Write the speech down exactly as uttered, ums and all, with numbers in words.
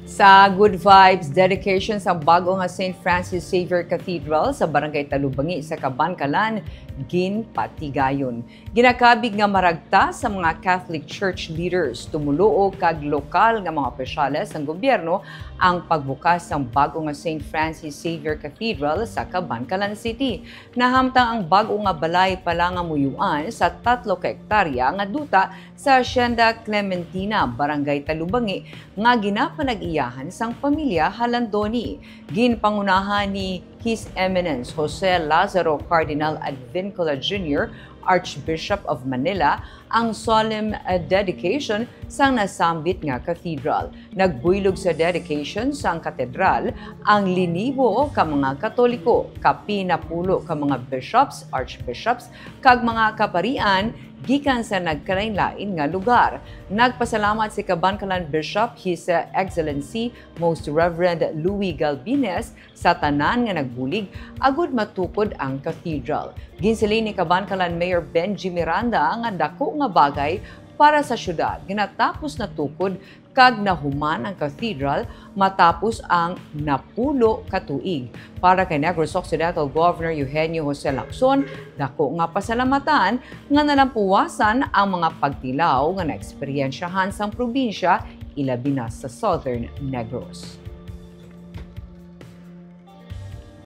Sa Good Vibes dedication sa bag-o nga Saint Francis Xavier Cathedral sa Barangay Talubangi sa Kabankalan, ginpatigayon. Ginakabig nga maragta sa mga Catholic Church leaders, tumoluo kag lokal nga mga opisyales sang gobyerno ang pagbukas sang bag-o nga Saint Francis Xavier Cathedral sa Kabankalan City. Nahamtang ang bag-o nga balay pala nga muyuan sa tatlo ka hektarya nga duta sa Hacienda Clementina, Barangay Talubangi, nga ginapanag-iyahan sang pamilya Halandoni. Ginpangunahan ni His Eminence Jose Lazaro Cardinal Advincula Junior, Archbishop of Manila, ang solemn, uh, dedication sang nasambit nga cathedral. Nagbuylog sa dedication sang katedral ang linibo ka mga Katoliko, kapin napulo ka mga bishops, archbishops, kag mga kaparian gikan sa nagkalainlain nga lugar. Nagpasalamat si Kabankalan Bishop, His Excellency Most Reverend Louis Galbines, sa tanan nga nagbulig agud matukod ang cathedral. Ginsiling ni Kabankalan Mayor Benji Miranda nga dako nga bagay para sa siyudad nga natapos natukod kag nahuman ang cathedral matapos ang napulo ka tuig. Para kay Negros Occidental Governor Eugenio Jose Lacson, dako nga pasalamatan nga nalampuwasan ang mga pagtilaw nga naeksperyensyahan sang probinsya, ilabi na sa Southern Negros.